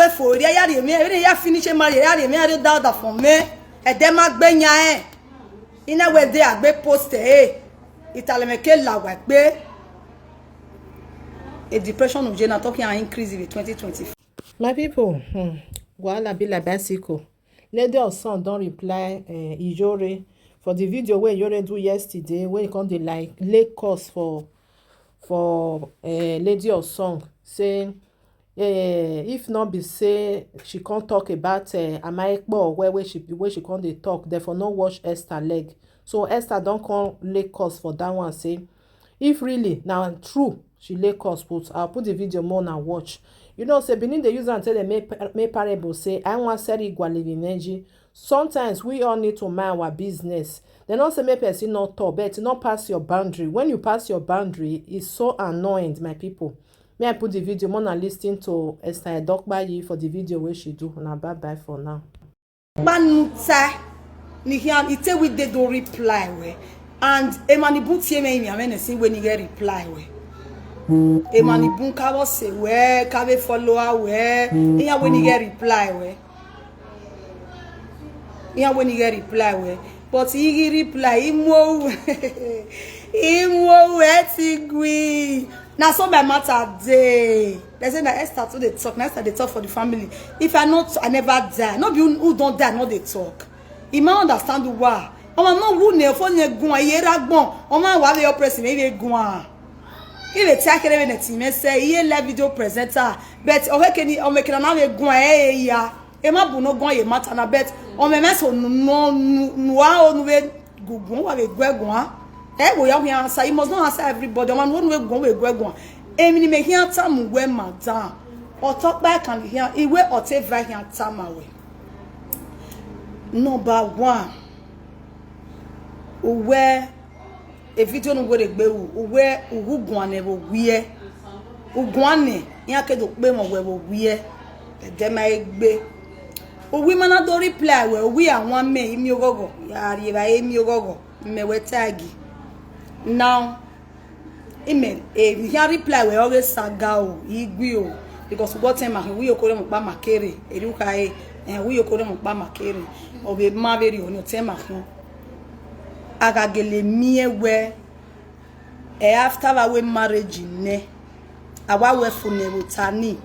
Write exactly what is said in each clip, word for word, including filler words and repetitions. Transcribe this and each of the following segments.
Fo, erriọ ya rhie mwẹ, vbene ya finish marriage, ya rhie mwẹ, a rhie odaro da fọn mwẹ, ẹdẹ ma gbe yan rẹn. I na wẹ de a gbe post ẹre, italẹmwẹ ke la wa gbe. A depression of Jane talking and increase in twenty twenty-four. My people, hmm, wahala be like bicycle. Lady of Song don reply, eh, Iyore for the video wey Iyore do yesterday, wey he come dey like lay curse for, for, eh, Lady of Song, say, eh, if not be say she come talk about, eh, Amaekpo where, where she, where she come dey talk, therefore no wash Esther leg. So Esther don come lay curse for that one, say, if really na true, she lay curse put, I'll put the video more na watch. You know say Benin dey use am tell dem make, make parable say, "I wan sell Igwalivi Neji." Sometimes we all need to mind our business. Dem no say make person no talk, but no pass your boundary. When you pass your boundary, it's so annoying, my people. May I put the video more na listen to Esther Edokpayi for the video wey she do. Una bye bye for now. Kpanuta ni khian ite we dey do reply we, and emwa ni bu tie mwẹ emianmwẹ nẹ sin wẹ ne I ghẹ reply we. Emwa ni bun ka vbe sẹ wẹ, ka vbe follow wẹ, iran wẹ ne I ghẹ reply we. Iran wẹ ne I ghẹ reply we, but I ghi reply, I mu ohu, I mu ohu ẹtin gui. Na so my matter dey. They say na Esther too dey talk, na Esther dey talk for the family. If I not, I never die. No be who, who don die, no dey talk. I ma understand why. Ọmọ no wu ne fo ne guan, iye ra gbọn. Ọmọ wa vbe oppress me, vbe guan. I vbe tie kere vbe ne ti mẹ sẹ, iye live video presenter. But ọghe keni, ọmọ ekena na vbe guan, eh, eh, ya. E ma bu no guan ye matter na, but ọmọ mẹ so nu, nu, nu, nu a o nu vbe guguan, wa vbe guẹ guan. Ẹ wo ya khian answer, you must not answer everybody. Ọmwa ne uwẹ guan, vbe guẹ guan. Emwi ne imẹ khian tama uwẹ, madam. Ọtọkpa kan khian, iwẹ ọteva khian tama wẹ. Number one, uwẹ, e video ne u werriegbe ru, uwẹ u gu guan nẹ vbe owiẹ. U guan nẹ, iran ke do kpe mwẹ wẹ vbe owiẹ. Ẹdẹ ma egbe. Uwu ima na do reply wẹ, uwu a wan mẹ, I miẹn oghọghọ, ya rhie evbare, I miẹn oghọghọ, mẹ wẹ tag. Now, imẹ, eh, iran reply wẹ ọghe saga o, igui o, because uwẹ ọtẹn ma khin, uwu iyoko rre mu kpa ma kere, erriọ ukhare, eh, uwu iyoko rre mu kpa ma kere, ọ vbe ma vberriọ ni ọtẹn ma khin. A gha gele miẹn wẹ, ẹ after vbe a wẹ marriage nẹ, a wa wẹ fo nẹ vbe ota ni,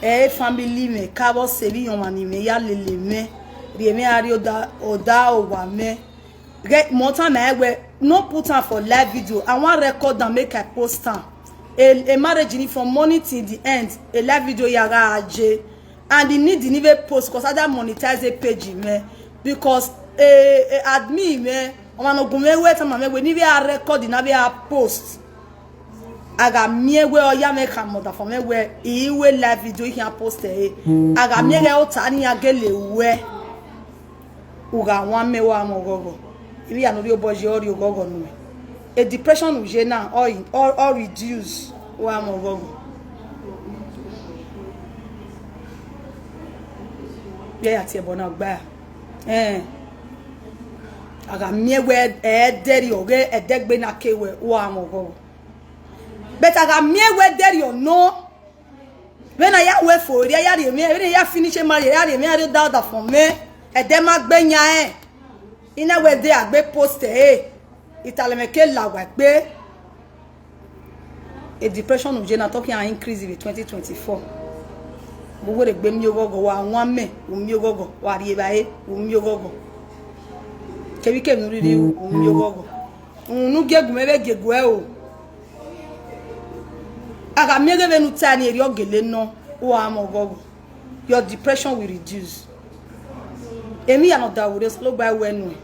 ẹ family mwẹ ka vbe ọ sẹ vbe iran ọmwa ni mwẹ ya lele mwẹ, rhie mwẹ a rhie ọda, ọda owa mwẹ. Ghẹ, mẹ ọta mẹ wẹ, no put am for live video, I wan record am make I post am. A, a marriage ni from morning till the end, a live video ya gha je. And I need ni vbe post, 'cause I da monetize a page mwẹ, because, eh, eh, admin mwẹ, ọmwa ne ọ gu mwẹ wẹ tama mwẹ wẹ ne I vbe a record na vbe a post. A gha miẹn wẹ ọ ya mwẹ khama ọdafẹn mwẹ wẹ I ru live video, I khian post ẹre. A gha miẹn ghẹ ota ni iran gele ruẹ. U gha wan mẹ, wa mwẹ ọghọghọ. Ivbi ya ne u rhie obọ ye, ọ rhie oghọghọ nuẹn. A depression u ye na, ọ, ọ, ọ reduce, wa mwẹ ọghọghọ. Vbe ya tie ẹbọ na gba. Ẹn. A gha miẹn wẹ ẹdẹrriọ, ọghe ẹdẹgbe na ke wẹ, wa mwẹ ọghọghọ. But a gha miẹn wẹ ẹdẹrriọ nọ, vbene a ya wẹ fo, erriọ ya rhie mwẹ, vbene ya finish marriage, ya rhie mwẹ, a rhie odaro da fọn mwẹ, ẹdẹ ma gbe yan rẹn. I na wẹ de a gbe post ẹre, italẹmwẹ ke la wa egbe. A depression of Jane talking and increase in twenty twenty-four. Vbe u werriegbe miẹn oghọghọ, wa wan mẹ, u miẹn oghọghọ, wa rhie evbare, u miẹn oghọghọ. Kevbikevbi ne u rhirhi ru, u miẹn oghọghọ. Uhunmwu ne u gie gu mwẹ vbe gie gu ẹ o. A gha miẹn ghe vbene u ta ni, erriọ gele nọ, u gha mwẹ ọghọghọ. Your depression will reduce. Emwi hia ne ọ da ru rre, Osanobua i wẹ nuẹn.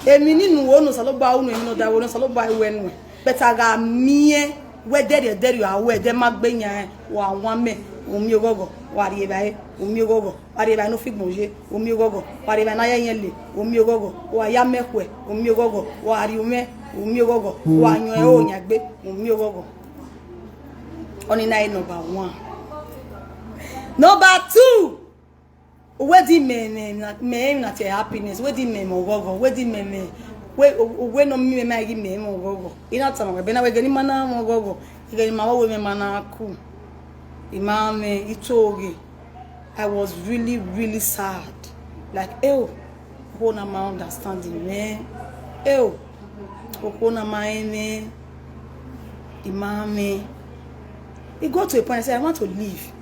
Emwi ni ne u ru ne Osanobua ru nuẹn, emwi ne ọ da ru rre, Osanobua i wẹ nuẹn. But a gha miẹn wẹ ẹdẹrriọ ẹdẹrriọ a wẹ ẹdẹ ma gbe yan rẹn, wa wan mẹ, u miẹn oghọghọ, wa rhie evbare, u miẹn oghọghọ, wa rhie evbare ne ofigbọn ye, u miẹn oghọghọ, wa rhie evbare ne a ya ẹyẹn le, u miẹn oghọghọ, wa ya mẹ khuẹ, u miẹn oghọghọ, wa rhie umwẹ, u miẹn oghọghọ, wa yan ẹre oyan egbe, u miẹn oghọghọ. Ọnii na re number one. Number two, uwẹ di mẹ, mẹ, mẹ, mẹ emwi na tie happiness, uwẹ di mẹ, mẹ ọghọghọ, uwẹ di mẹ, mẹ, wẹ, uwẹ ne ọ miẹn mwẹ ma ghi mẹ, mẹ ọghọghọ. I na tama wẹ, ẹbe na wẹ ghe ne ima na mwẹ ọghọghọ, ghe ne ima vbe wẹ mẹ ma na ku. Ima mwẹ, I to ghe. I was really, really sad. Like, ew, okhuo na ma understanding mwẹ. Ew, okhuo na ma rẹn mwẹ. I ma mwẹ. It got to a point I said, I want to leave.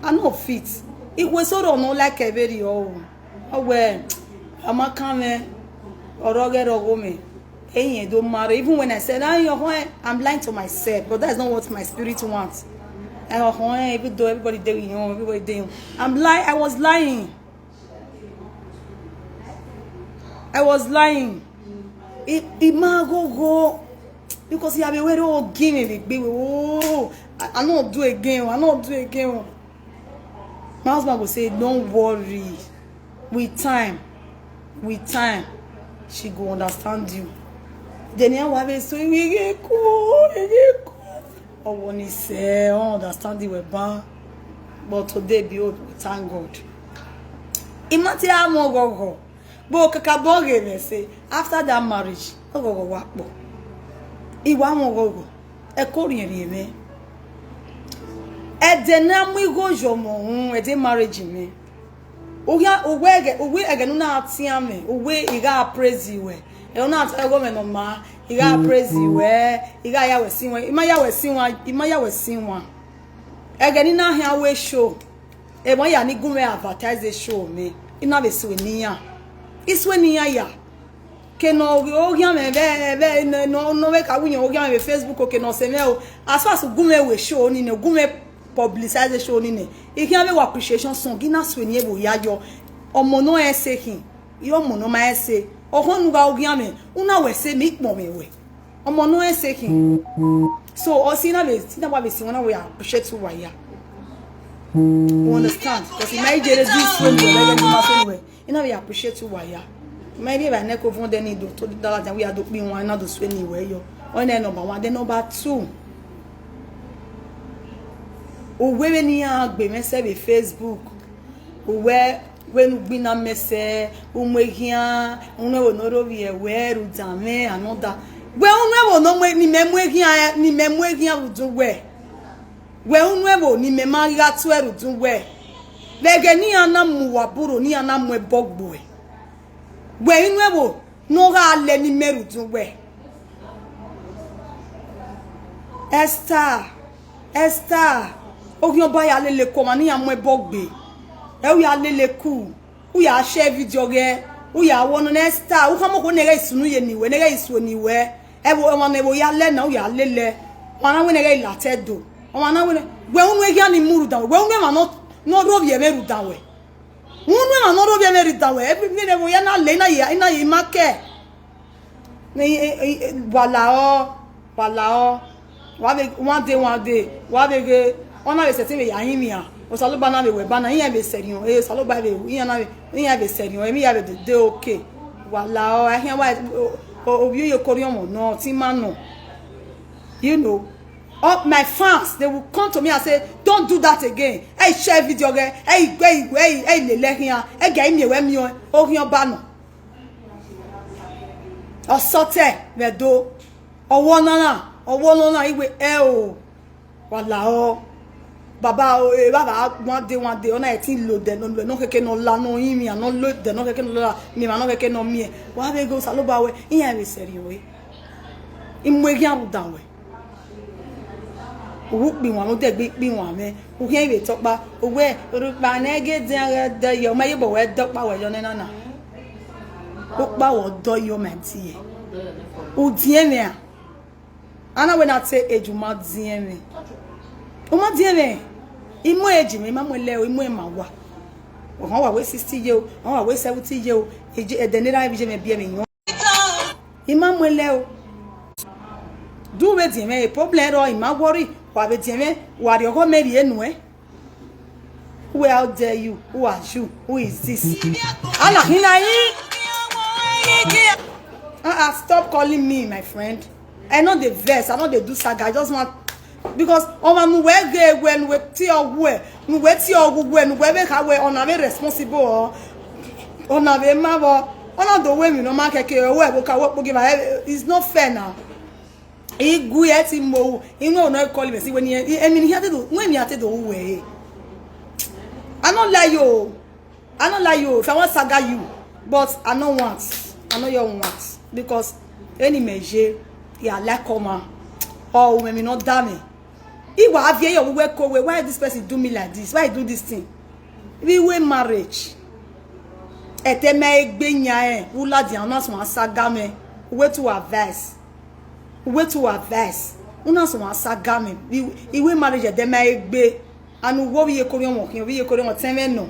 I no fit. Ikhuo eso rọ nọ like ẹvbe rriọ o. Ọ wẹẹ, a ma kan mwẹ, ọre ọ ghẹ rre ọghe mwẹ. Eyin do marry. Even when I said, "Ah, your home," I'm lying to myself, but that's not what my spirit wants. And your home, even though everybody dey with you, everybody dey you. I'm lying. I was lying. I was lying. It, it ma go go because you have a way to give me the big. Oh, I, I not do again. I not do again. My husband go say, "Don't worry. With time, with time, she go understand you." Then I have a so we get cool, we get cool. Oh, when he say, "I understand you, well, but today, behold, we thank God." Imagine how much go go. But kakabọ ghe mwẹ say, after that marriage, oghọghọ wa kpọ. I wa mwẹ oghọghọ, ẹko rhiẹnrhiẹn mwẹ. Ẹdẹ ne a mu igho ye ọmọ uhunmwu, ẹdẹ marriage mwẹ. Uwẹ ẹghẹ, uwẹ ẹghẹ ne u na tian mwẹ, uwẹ I gha praise wẹ. Ẹ u na ta ẹghọ mwẹ ne ọ ma, I gha praise wẹ, I gha ya wẹ sin wẹ, I ma ya wẹ sin wẹ, I ma ya wẹ sin wẹ. Ẹghẹ ne I na khian wẹ show. Emwa ya ni gu mwẹ advertise show mwẹ, I na vbe sue ne iran. I sue ne iran ya. Ke ne ọ ghi oghian mwẹ vbe, vbe, ne, ne, ne ọ vbe ka winna oghian mwẹ vbe Facebook, ke ne ọ sẹ mwẹ o. As far as u gu mwẹ wẹ show ni nẹ, u gu mwẹ publicize show ni nẹ, I khian vbe wẹ appreciation song, I na sue ne vbe ya yọ. Ọmọ ne ọ rẹn ẹse khin, I ọmọ ne ọ ma rẹn ẹse. Ọkhọn ne u gha oghian mwẹ, u na wẹ ẹse mẹ, I kpọnmwẹ wẹ. Ọmọ ne ọ rẹn ẹse khin. So, ọ si na vbe, si na wa vbe si wọn na wẹ appreciate uwa ya. You understand? Because I ma jere this way, you never get my phone way. I na vbe appreciate uwa ya. Ma vbe ba ne ko vọn de ni do to da la jan we a do kpi wan na do sue ne wẹ yọ. Ọ na number one, then number two. Uwẹ vbe ne iran gbe mwẹ sẹ vbe Facebook. Uwẹ, wẹ ne u gbinna mẹ sẹ, u mu eghian, u nọ ẹvbo ne ọ rhovbiẹ wẹ rhunmwuda mwẹ another. Wẹ u nọ ẹvbo ne ọ mu, ne imẹ mu eghian, ne imẹ mu eghian rhunmwuda uwẹ. Wẹ u nọ ẹvbo ne imẹ ma ghi gha tuẹ rhunmwuda uwẹ. Vbe ẹghẹ ne iran na mu uwa burro, ne iran na mu ẹbọ gbe uwẹ. Wẹ i nọ ẹvbo ne ọ gha lẹ ne imẹ rhunmwuda uwẹ. Esther, Esther, oghian ọba ya lele ku ọmwa ne iran mu ẹbọ gbe. Ẹ u ya lele ku, u ya share video ghẹ, u ya wọ nọ ne Esther, u khama okhuo ne ghẹ sunu ye ne wẹ, ne ghẹ sunu ye ne wẹ. Ẹvbo, ọmwa ne ẹvbo ya lẹ na, u ya lele. Ọmwa na wẹ ne ghẹ la te do. Ọmwa na wẹ ne, wẹ unu eghian ni mu rhunmwuda wẹ, wẹ unu emwa nọ, nọ rhovbiẹ mwẹ rhunmwuda wẹ. Unu emwa nọ rhovbiẹ mwẹ rhunmwuda wẹ, every minute ẹvbo ya na lẹ, I na ye, I na ye ima kẹ. Wa lahọ, wa lahọ. Wa vbe, one day, one day, wa vbe ghe, ọ na vbe sẹtin vbe ya hin mwian. Osanobua na vbe wẹ ba na, iran vbe sẹrriọ, eh, Osanobua vbe, iran na vbe, iran vbe sẹrriọ, emwi ya vbe de, de okay. Wa lahọ, a khian wa, o, o, ovbi oyekorriọnmwẹ nọ, ọtẹn ima nọ. You know, all my fans, they will come to me and say, "Don't do that again." Ẹ i share video ghẹ, ẹ i gbe, ẹ i, ẹ i, ẹ i lele khian, ẹ gẹ i miẹn wẹ miẹn oghian ọba nọ. Ọ sọtẹ vbe Ẹdo, ọ wẹ ọna na, ọ wẹ ọna na, I wẹ ẹ o, wa lahọ. Baba, o, evbavba, one day, one day, ọ na ẹtin lo odẹ nọ, nọ khẹke ne ọ la, ne ọ rinmwian, ne ọ lo odẹ nọ khẹke ne ọ la, miẹn emwa nọ khẹke ne ọ miẹn. Wa vbe ghe Osanobua wẹ, iran vbe sẹrriọ wẹ. I mu eghian rhunmwuda wẹ. U ru kpe iwan, u dẹgbe kpe iwan mwẹ, u khian vbe tọkpa, u wẹ, rhukpa ne ghẹ dian ghẹ dọ yọ, u ma ye obọ wẹ dọkpa wẹ yọ nẹ na na. Ukpa wẹ ọ dọ yọ, my dear. U diẹn mwẹ a? A na wẹ na te age, u ma diẹn mwẹ. U ma diẹn mwẹ. I mu age mwẹ, I ma mu ẹlẹ o, I mu ẹre ma wa. Ọmwa wa wẹ sixty ye o, ọmwa wa wẹ seventy ye o, eje, ẹdẹ ne erha mwẹ vbe iye mwẹ biẹ mwẹ yọn. I ma mu ẹlẹ o. Do vbe diẹn mwẹ, problem rọ, I ma worry. Wa vbe diẹn mwẹ, wa rhie ọghọ mẹ rhie nuẹn. Who, how dare you? Who are you? Who is this? Ana hina yi. Uh-uh, stop calling me, my friend. I no dey vex, I no dey do saga, I just want, because ọmwa ne uwẹ ghe wẹ, ne uwẹ tie ọghuẹ, ne uwẹ tie ọghuẹ, ne uwẹ vbe kha wẹ, ọna vbe responsible, ọ, ọna vbe ma vbọ, ọna do wẹ emwi ne ọ ma kẹkẹ, ọ wẹ vbe ka wẹ kpogieva, eh, it's not fair now. I gu ẹ ti mu ohu, inu ọna call mẹ si wẹ ni, emwi ne iran te do, wẹ emwi iran te do ru wẹ re. I no lie you. I no lie you. If I want saga you, but I no want. I no your want because any measure, yeah, like come on. Oh, when me not damn. Iwa avie yo we ko we. Why this person do me like this? Why he do this thing? We we marriage. Ete me egbe yan e. Ula di ana so saga me. We to advice. We to advice. Una so saga me. We we marriage ete me egbe. Anu wo vbe iyeke orhiọn ọmọ khian, vbe iyeke orhiọn ọmọ tẹn mwẹ nọ.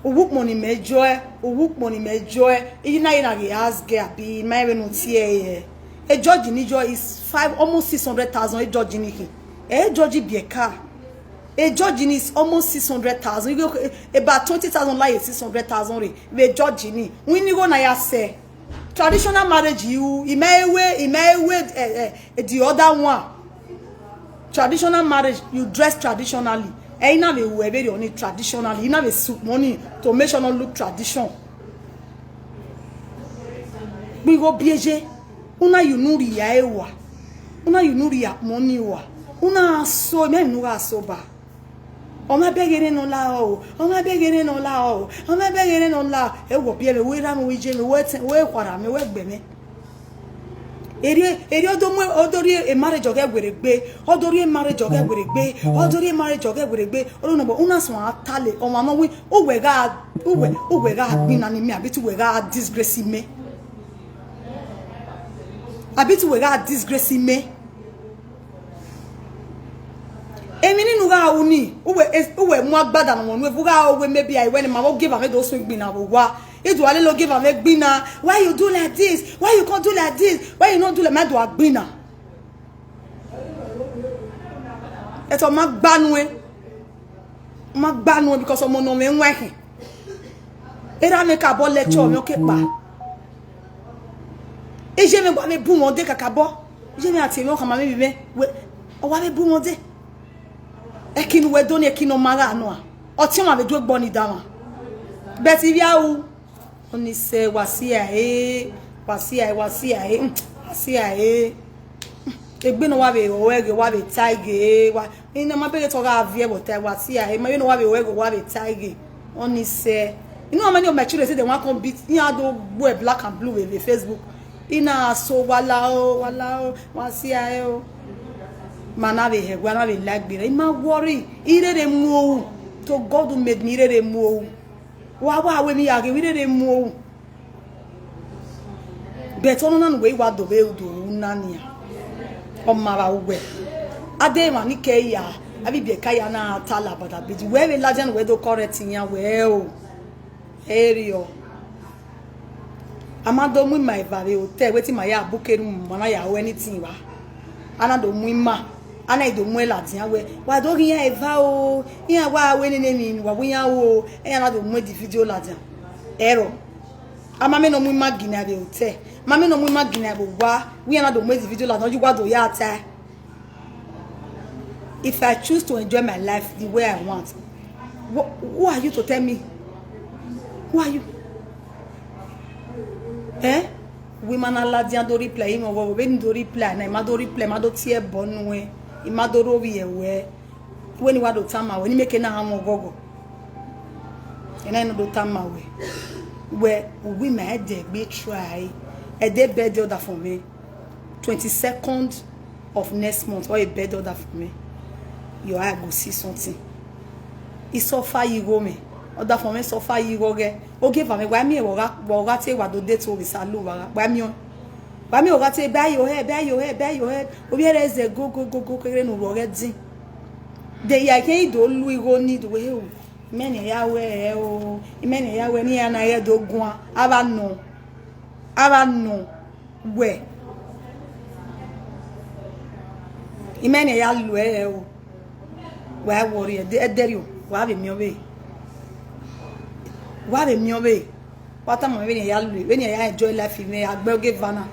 Uwu ukpọn ni mẹ jọe, uwu ukpọn ni mẹ jọe. Iye na ye na ghe house girl abi ma vbe ne u tie ẹre. E George ni jọ is five, almost six hundred thousand, e George ni khin. E George biẹ ka. E George ni is almost six hundred thousand. About twenty thousand like six hundred thousand rre. Vbe George ni. Wẹ ni igho na ya sẹ. Traditional marriage, you, he may wear, he may wear, eh, eh, the other one. Traditional marriage, you dress traditionally. Ẹ i na vbe ru ẹvbo erriọ ni traditionally, i na vbe sukpọn ni to make sure no look tradition. Gbe igho biẹ ye, una ye unu rhia ẹre ua, una ye unu rhia akpọn ni ua, una so, mẹ unu gha so ba. Ọ ma bẹghe erhẹn ne ọ la o, ọ ma bẹghe erhẹn ne ọ la o, ọ ma bẹghe erhẹn ne ọ la. Ẹ wọ biẹ mwẹ, wẹ ra mwẹ, wẹ je mwẹ, wẹ tẹ, wẹ khuarha mwẹ, wẹ gbẹ mwẹ. Erriọ, erriọ do mu, ọ do rhie marriage ọghe werriegbe, ọ do rhie marriage ọghe werriegbe, ọ do rhie marriage ọghe werriegbe. Ọ do nọ, una so a ta le, ọmwa nọ wẹ, uwẹ gha, uwẹ, uwẹ gha gbinna ne imẹ, abi te uwẹ gha disgrace imẹ. Abi te uwẹ gha disgrace imẹ. Emwi ni ne u gha ru ni, uwẹ, uwẹ mu agbada ne ọmọ nuẹn, u gha ru wẹ maybe a wẹ ne ma vbe ogieva mwẹ do sunu gbinna vbe owa. Idualele ogieva mwẹ gbinna. Why you do like this? Why you can't do like this? Why you not do like ma do a gbinna? Ẹtọ ma gba nuẹn. Ma gba nuẹn because ọmọ ne ọ mwẹ wan ẹkhin. Erha mwẹ ka bọ lecture mwẹ ọ ke kpa. Iye mwẹ wa vbe bu mwẹ ọdẹ kakabọ. Iye mwẹ a tie mwẹ ọkhama mwẹ vbe mwẹ wẹ ọ wa vbe bu mwẹ ọdẹ. Ẹki ne uwẹ do ni, ẹki ne ọ ma gha nọ a. Ọtiọnmwa vbe du egbe ọni danmwa. But ivbi a ru. Ọni sẹ wa si a e, wa si a e, wa si a e, mm, wa si a e. Egbe ne wa vbe ru ẹghẹ wa vbe ta ẹghẹ wa. Ina ma bẹghe te ọ gha viẹ vbe ọta wa si a e, ma vbe ne wa vbe ru ẹghẹ wa vbe ta ẹghẹ. Ọni sẹ. Inu ọmọ ni o mature say they wan come beat, iran do gbe black and blue vbe, vbe Facebook. Ina so wa la o, wa la o, wa si a e o. Ma na vbe hẹ, wa na vbe la egbe. I ma worry, I rere mu ohu. To God who made me, I rere mu ohu. Wa wa wẹ emwi ya ghe, I rere mu ohu. But ọnọna ne uwẹ i wa do vbe do ru na nian, ọ ma vba uwẹ. A de emwa ni ke ya, avbe ibiẹka ya na ta la badabedi. Wẹ vbe ladian ne uwẹ do correct iran wẹ o. Erriọ. A ma do mu ima eva vbe hotel, wẹ te ima ya book room, ima na ya ru anything vba. A na do mu ima, a na do mu ẹn ladian wẹ, wa do ghi iran eva o, iran wa ru nene emwi ne uwa wẹ iran ru o, iran na do mu the video ladian. Ẹrọ. A ma mẹ ne ọ mu ima ginna vbe hotel, ma mẹ ne ọ mu ima ginna vbe owa, wẹ iran na do mu the video ladian, ọ ye uwa do ya tae. If I choose to enjoy my life the way I want, wh-, who are you to tell me? Who are you? Eh? Wẹ ima na ladian do reply, imẹ ọvọvọ vbene do reply na, ima do reply, ima do tie ẹbọ nuẹn, ima do rhovbiẹ wẹ. Wẹ ne wa do tama wẹ, ne imẹ ke na hamwẹ ọghọghọ. Ena ne do tama wẹ, wẹ uwu ima ẹdẹ gbe try, ẹdẹ bẹdẹ ọdafọn mwẹ. Twenty-second of next month, ọ ye bẹdẹ ọdafọn mwẹ. Your eye go see something. I suffer ye igho mwẹ, ọdafọn mwẹ suffer ye igho ghẹ. Ogieva mwẹ, wa miẹn vbe ọ gha, vbe ọ gha te wa do date ovbi Salu, wa gha, wa miẹn ọẹn. Wa miẹn ọ gha te, bẹ yo hẹ, bẹ yo hẹ, bẹ yo hẹ. Ovbi ẹre zẹ go, go, go, go, keghere ne u rhuọ ghẹ din. De ya khin do lu igho ni, do wẹ, o, imẹ ne ya wẹ o, imẹ ne ya wẹ ne iran na ghẹ do guan, a vba nọ, a vba nọ. Wẹ, imẹ ne ya lu ẹre o, wa worry ẹdẹ, ẹdẹrriọ, wa vbe miẹn ọvbehe, wa vbe miẹn ọvbehe, wa tama mwẹ vbene ya lu, vbene ya enjoy life mwẹ, a gbe ogieva na,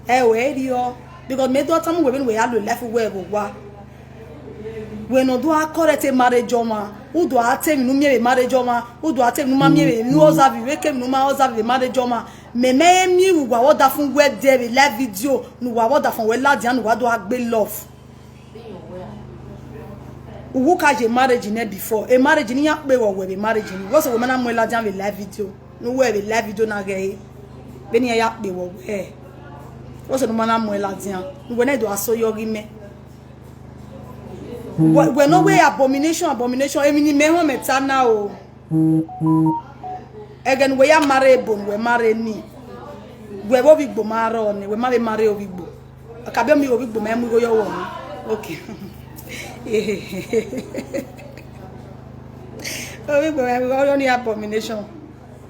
ẹ o, ẹ rriọ, because mẹ do tama uwẹ vbene uwẹ ya lu life uwẹ vbe owa. Wẹ ne ọ do a correct marriage ọmwa, u do a ta emwi ne u miẹn vbe marriage ọmwa, u do a ta emwi ne u ma miẹn vbe, ne u observe vbe, ke emwi ne u ma observe vbe marriage ọmwa. Mẹ, mẹ miẹn vbe uwa vbe ọdafọn wẹ dẹ vbe live video, ne uwa vbe ọdafọn wẹ ladian, ne uwa do a gbe love. Uwu ka ye marriage nẹ before. E marriage ne iran kpe vbe wẹ vbe marriage ni. Wẹ sẹ wẹ ma na mu ẹn ladian vbe live video. Ne uwẹ vbe live video na ghẹ re. Vbene iran ya kpe vbe wẹ. Wẹ sẹ ne u ma na mu ẹn ladian. Wẹ na do a so yọ ghi mẹ. Wẹ, wẹ nọ wẹ abomination, abomination. Emwi ne imẹ họn mẹ ta na o. Ẹghẹ ne uwẹ ya marry ebo ne uwẹ marry ni. Wẹ vbe ovbi Igbo ma rrọọ nẹ, wẹ ma vbe marry ovbi Igbo. Ọ ka biẹ miẹn igho vbe Igbo ma mu igho yọ wọ. Okay. Ovbi Igbo ma mu igho, ọni abomination.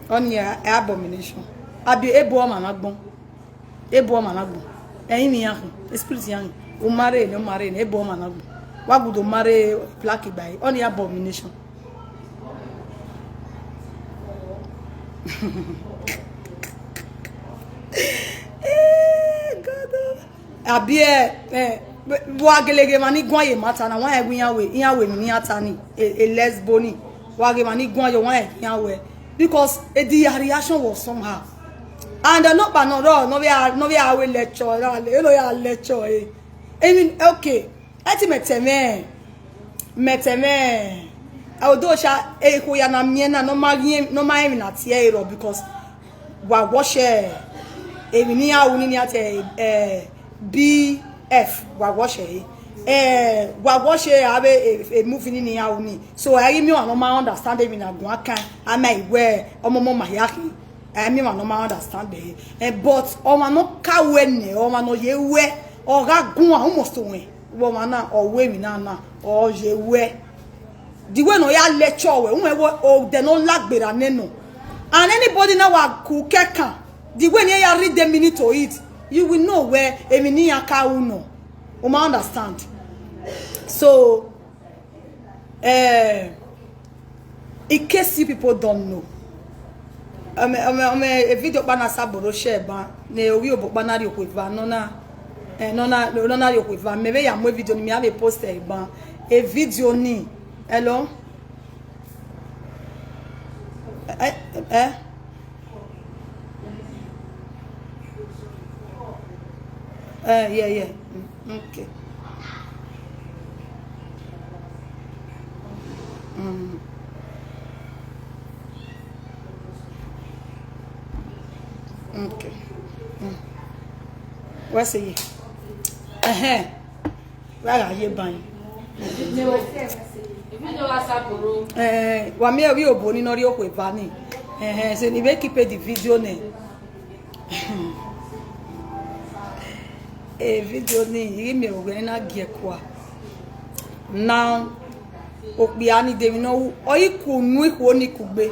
Ọni abomination. Abi ebo ọmwa na gbọn. Ebo ọmwa na gbọn. Ẹrinmwi iran khin, spirit iran khin. U marry nẹ, u marry nẹ, ebo ọmwa na gbọn. Wa gudo marry black gba ẹre. Ọni abomination. Eh, God, oh. Abi ẹ, ẹ, wa gele ghe emwa ni guan ye matter na, wa rẹn wẹ iran wẹ, iran wẹ emwi ne iran ta ni, e, e lesbo ni. Wa ghe emwa ni guan ye, wa rẹn iran wẹ. Because e, the reaction was somehow. And, uh, nọkpa nọ rrọọ, nọ vbe a, nọ vbe a wẹ lecture, ra le, eno ya lecture, eh. I mean, okay. Ẹ ti mẹ tẹ mwẹ, mẹ tẹ mwẹ. Odosa, eh, ikhuo ya na miẹn na, nọ ma ghi, nọ ma rẹn emwi na tie ẹre rrọọ, because wa watch, eh, emwi ne iran ru ni, iran te, eh, B F, wa watch ẹre. Eh, wa watch avbe, eh, eh, movie ni ne iran ru ni. So, a i ghi miẹn ọmwa ne ọ ma understand emwi na guan kan, a ma i wẹ ọmọmọ ma hia khin. A i miẹn ọmwa ne ọ ma understand ẹre. Eh, but ọmwa ne ọ ka wẹ nẹ, ọmwa ne ọ ye wẹ, ọ gha guan almost ruẹn. Vbe ọmwa na, ọ wẹ emwi na na, ọ ye wẹ. The way ne ọ ya lecture wẹ, uwẹ wẹ odẹ ne ọ lagberra nẹ nọ. And anybody na wa ku kẹkan, the way ne iran ya read the meaning to it, you will know wẹ emwi ne iran ka ru nọ. U ma understand? So, eh, in case you people don't know, um, um, um, a video ọkpa na saboro share ban, ne ovbi obọ ọkpa na rrie okhuo eva nọ na, eh, nọ na, nọ na rrie okhuo eva. Mẹ vbe ya mu video ni, mẹ a vbe post ẹre ban. A video ni, hello? Eh, eh? Eh, yeah, yeah. Mm, okay. Mm. Okay. Mm. What's it? Uh-huh. Wa gha ye ban. Eh, wa miẹn ovbi obọ ni ne ọ rrie okhuo eva ni. Eh, eh, sẹ ne I vbe keep the video nẹ. Eh, video ni, I ghi miẹn vbe uwẹ na gie kua. Now, okpia ni de emwi ne ọ ru, ọ i ku unu ikhuo ni kugbe.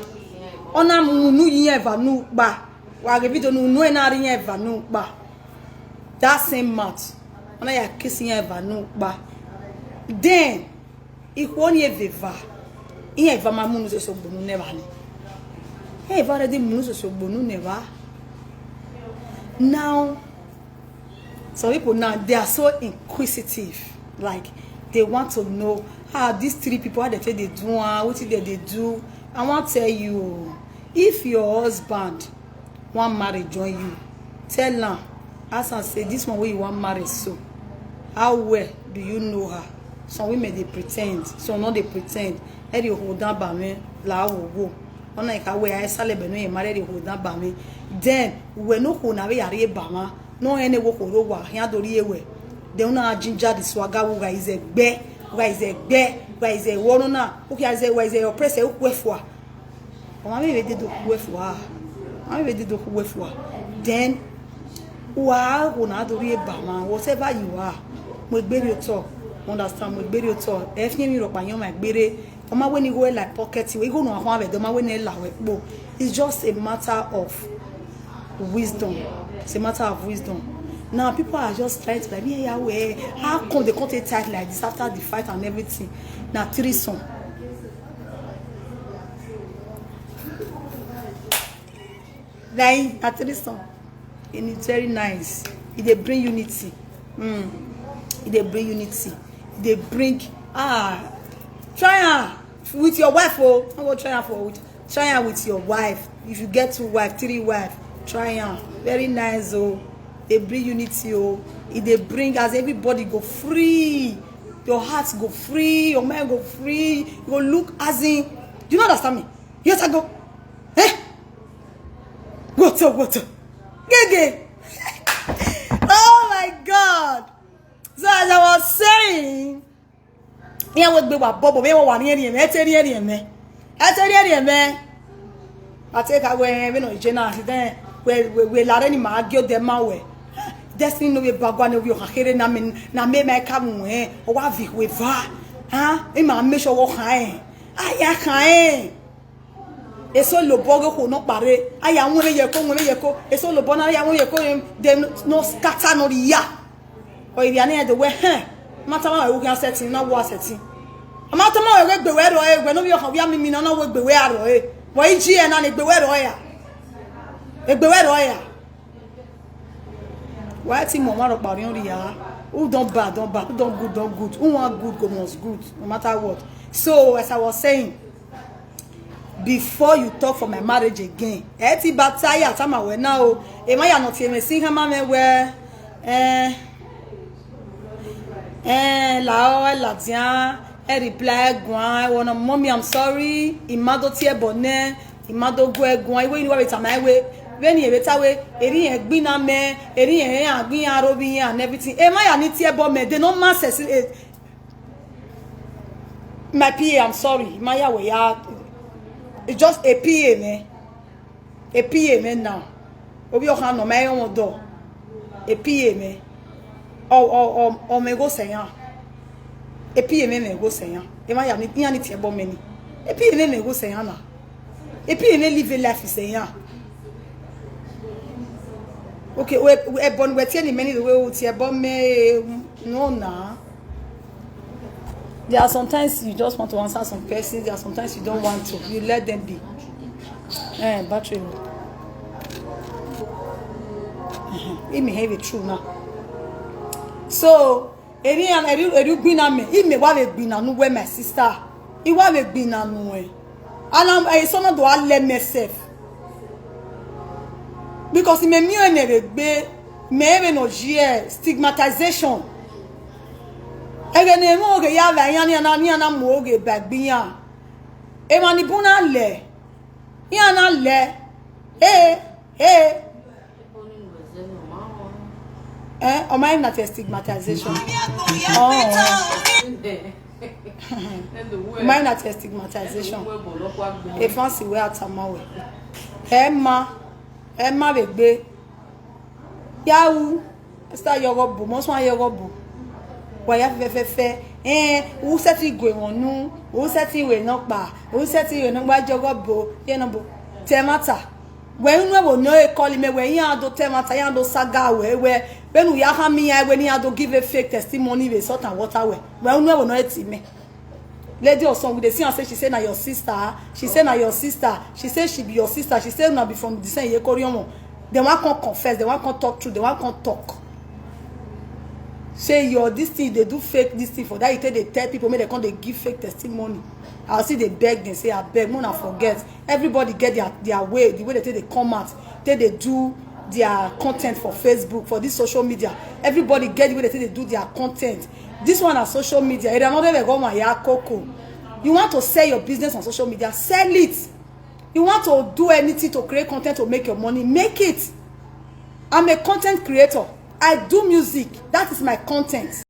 Ọ na mu unu ye iran eva ni ukpa. Wa ghe video ne unu ẹre na rre iran eva ni ukpa. That same mouth. Ọ na ya kiss iran eva ni ukpa. Then, ikhuo ni eva eva, iran eva ma mu unu soso gbe unu ne evba ni. Iran eva already mu unu soso gbe unu ne evba. Now, some people now, they are so inquisitive. Like, they want to know, ah, these three people, how they take they do, ah, what did they do? I want to tell you, if your husband wan marry join you, tell am, ask am say, "This one wey you wan marry so, how well do you know her?" Some women dey pretend, some no dey pretend. Ẹ rhie okhuo dan ba mwẹ la wo wo. Ọ na ka wẹ a sale bẹ ne ọ ye marry, ẹ rhie okhuo dan ba mwẹ. Then, uwẹ ne okhuo na vbe ya rhie ba mwa, ne ọ rẹn ne wo okhuo rre owa, khian do rhie wẹ. Then una ginger the swagger, u gha izẹ gbẹ, u gha izẹ gbẹ, u gha izẹ wọ nọ na, u khian izẹ, u gha izẹ oppress, u khuẹ fua. Ọmwa vbe vbe dede okhuo fua, ọmwa vbe vbe dede okhuo fua. Then, wa gho na do rhie ba mwa, whatever you are, mu egbe rhie otọ, understand, mu egbe rhie otọ. Ẹ fian emwi rhọkpa yan ọmwa egbe rre, ọ ma wẹ ne igho ẹre la pocket wẹ, igho ne uwa khuan vbe ẹdẹ, ọ ma wẹ ne ẹ la wẹ kpo. It's just a matter of wisdom. It's a matter of wisdom. Now, people are just trying to, like, yeah, yeah, well, how come they come take tight like this after the fight and everything? Na threesome. Like, na threesome. And it's very nice. It dey bring unity. Mm. It dey bring unity. It dey bring, ah, try am with your wife, oh. No go try am for with, try am with your wife. If you get two wife, three wife, try am. Very nice, oh. Dey bring unity, oh. It dey bring as everybody go free. Your heart go free, your mind go free, you go look as in, you no understand me? Yes, I go. Eh? What up, what up? Gege. Oh my God. So as I was saying, iran wegbe wa bọbọ, vbe wa riẹnriẹn mwẹ, ẹ te riẹnriẹn mwẹ. Ẹ te riẹnriẹn mwẹ. A te ka wẹ vbene ọ je na, then wẹ, wẹ, wẹ larre ni ma gie odẹ ma wẹ. Destiny no vbe bagua ne ovbi ọkhan kherhe na mẹ, na mẹ ma ka mu ẹ, ọ wa viọ ikhuo eva. Ah, ima make sure wẹ ọ khan ẹ. A ya khan ẹ. Eso lobọ ghe okhuo nọkpa rre, a ya wọn vbe yẹ ko, wọn vbe yẹ ko. Eso lobọ na ya wọn vbe yẹ ko, de no scatter no ria. Ọ ivia ne iran do wẹ, hẹn, ma tama wẹ, u khian sẹtin, na wa sẹtin. A ma tama wẹ, wẹ gbe wẹ rrọọ, wẹ ne ovbi ọkhan wia mimi na, na wẹ gbe wẹ rrọọ. Wẹ i ji ẹre na, ne gbe wẹ rrọọ ya. Egbe wẹ rrọọ ya. Wa ti mu ọmwa rhọkpa orhiọn rhia. Who don bad, don bad. Who don good, don good. Who want good, go must good, no matter what. So, as I was saying, before you talk for my marriage again, ẹ ti ba ta ya tama wẹ na o. Emwa ya nọ tie mwẹ si hama mwẹ wẹ, eh, eh, la ọ, ẹ ladian, ẹ reply, ẹ guan, ẹ wọ nọ, "Mommy, I'm sorry, I ma do tie ẹbọ nẹ, I ma do gu ẹ guan." Iwe ni wa vbe tama ẹn wẹ, vbene irẹn vbe ta wẹ, erriọ irẹn gbinna mẹ, erriọ irẹn, iran gbe iran rre ovbi iran and everything. Emwa ya ni tie ẹbọ mẹ, they no ma sẹsin, eh, my P A, I'm sorry. Ma ya wẹ ya. It's just a P A, man. A P A, man, now. Ovbi ọkhan nọ ma ẹmwẹ ọdọ. A P A, man. Ọ, ọ, ọ, ọ mẹ gho sẹ iran. A P A, man, mẹ gho sẹ iran. Emwa ya ni, iran ni tie ẹbọ mẹ ni. A P A, man, mẹ gho sẹ iran na. A P A, man, live a life sẹ iran. Okay, we, we, ẹbọ ne wẹ tie ni mẹ ni, the way u tie ẹbọ mẹ, no na. There are sometimes you just want to answer some questions. There are sometimes you don't want to. You let them be. Eh, battery low. Imi heavy true now. So, eri an, eri, eri ugbinna mẹ, imi wa vbe gbinna nu wẹ, my sister. I wa vbe gbinna nu wẹ. And I'm, eh, someone do I let myself. Because mẹ miẹn ẹnẹ vbe gbe, mẹ vbe nọ ye stigmatization. Ẹghẹ ne emwa oghe ya vba iran, ne iran na, ne iran na mu oghe ba egbe iran. Emwa ni bun na lẹ, iran na lẹ. Eh, eh. Eh, ọ ma na te stigmatization. Oh. Ọ ma na te stigmatization. E fancy wẹ a tama wẹ. Ẹ ma, ẹ ma vbe gbe. Ya ru, esta yọ ọghọ bu, mọ suẹn yọ ọghọ bu. Wa ya fẹfẹfẹ. Eh, u sẹtin gu emwa unu, u sẹtin ru nọkpa, u sẹtin ru nọkpa, jọ ọghọ bu, ye nọ bu. Te ẹmwata. Wẹ unu ẹvbo ne ọ re call mẹ, wẹ iran do te ẹmwata, iran do saga wẹ, wẹ, vbene u ya khama iran wẹ ne iran do give a fake testimony vbe salt and water wẹ. Wẹ unu ẹvbo ne ọ re tie mẹ. Lady Osun, we dey see am say she say na your sister, she say na your sister, she say she be your sister, she say una be from the same Iyeke Orhiọnmọ. Dem wan come confess, dem wan come talk truth, dem wan come talk. Say your this thing, dey do fake this thing for that, you take dey tell people, make dem come dey give fake testimony. I still dey beg dem, say, "Abeg, make una forget." Everybody get their, their way, the way they take dey come out, take dey do their content for Facebook, for this social media. Everybody get the way they take dey do their content. This one na social media. Ere another level, go on, ya koko. You want to sell your business on social media? Sell it. You want to do anything to create content to make your money? Make it. I'm a content creator. I do music. That is my content.